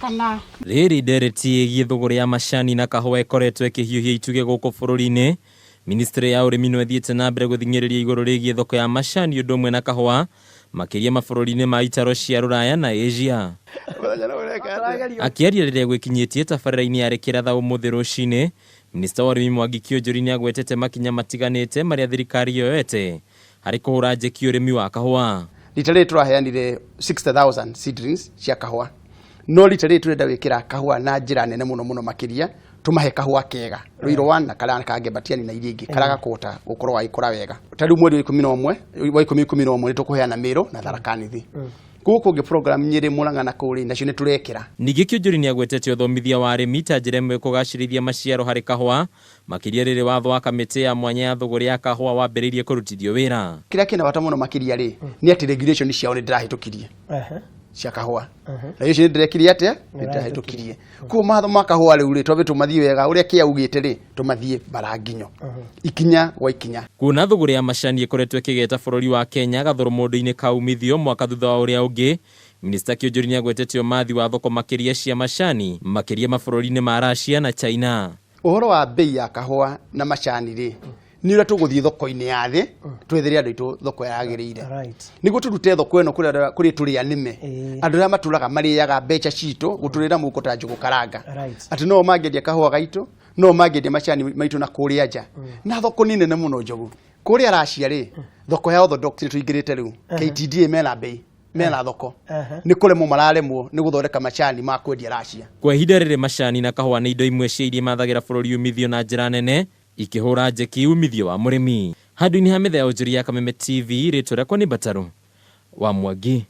Kana. Rĩrĩ ndereti ĩgiĩ thũgũrĩ ya macani na kahũa ĩkoretwo ĩkĩhiũhia itugĩ gũkũ bũrũri-inĩ, Ministry ya ũrĩmi no ĩthiĩte na mbere gũthing'ĩrĩria igũrũ rĩgiĩ thoko ya macani ũndũ ũmwe na kahũa, makĩria mabũrũri-inĩ ma itaro cia Rũraya na Asia. Akĩaria rĩrĩa gwĩkinyĩtie tabarĩra-inĩ ya Rĩkĩra Tha ũmũthĩ rũcinĩ, Minista wa ũrĩmi Mwangi Kĩũnjũri nĩagwetete makinya matiganĩte marĩa thirikari yoete harĩ kũhũra njeki ũrĩmi wa kahũa. Rita rĩrĩ tũraheanire 60,000 seedlings cia kahũa no rita rĩrĩ tũrenda gwĩkĩra kahũa na njĩra nene mũno mũno makĩria tũmahe kahũa kega Ruiru 1 na karĩa ka Ngembatiani na iria ingĩ karĩa gakũhota gũkorwo gagĩkũra wega. Ta rĩu mweri wa ikũmi na ũmwe wa ikũmi 11 nĩ tũkũheana Meru na Tharaka Nithi. Gũkũ kũngĩ program Nyĩrĩ, Mũrang'a na kũu rĩ nacio nĩ tũrekĩra. Ningĩ Kĩũnjũri nĩagwetete ũthomithia wa arĩmi ta njĩra ĩmwe kũgacĩrithia maciaro harĩ kahũa Makĩria rĩrĩ watho wa kamĩtĩ ya mwanya ya thũgũrĩ ya kahũa wambĩrĩirie kũrutithio wĩra. Kĩrĩa kĩna bata mũno makĩria rĩ, nĩ atĩ regulation ciao nĩ ndĩrahĩtũkirie cia kahũa. Regulation nĩ ndĩrekire atĩa? Nĩ ndĩrahĩtũkirie. Koguo mawatho ma kahũa rĩu rĩ, twambe tũmathiĩ wega ũrĩa kĩaugĩte rĩ, tũmathiĩ mbaranginyo. Ikinya gwa ikinya. Kuona thũgũrĩ ya macani ĩkoretwo ĩkĩgeta bũrũri wa Kenya gathũrũmũndũ-inĩ ka umithio mwaka thutha wa ũrĩa ũngĩ, Minista Kĩũnjũri nĩagwetete ũmathi wa thoko makĩria cia macani makĩria mabũrũri-inĩ ma Russia na China. Ũhoro wa mbei ya kahũa na macani rĩ, nĩ ũrĩa tũgũthiĩ thoko-inĩ ya thĩ twethere andũ aitũ thoko yagĩrĩire. Nĩguo tũrute thoko ĩno kũrĩ andũ kũrĩ tũrĩa nĩme. Andũ arĩa matũraga marĩaga mbeca citũ gũtũrĩra mũhuko ta njũgũ karanga. Atĩ no mangĩendia kahũa gaitũ, no mangĩendia macani maitũ na kũrĩa nja. Na thoko nĩ nene mũno Njogu. Kũrĩa Russia rĩ, thoko ya Orthodox nĩ tũingĩrĩte rĩu. KTDA mena mbei. Mena thoko. Nĩ kũremwo mararemwo nĩ gũthondeka macani ma kwendia Russia. Kwa ihinda rĩrĩ macani na kahũa nĩ indo imwe cia iria imathagĩra bũrũri umithio na njĩra nene, ikĩhũra njeki umithio wa mũrĩmi. Handũ-inĩ ha metha ya ũnjũri ya Kameme TV, rĩtwa rĩakwa nĩ Mbatarũ wa Mwangi.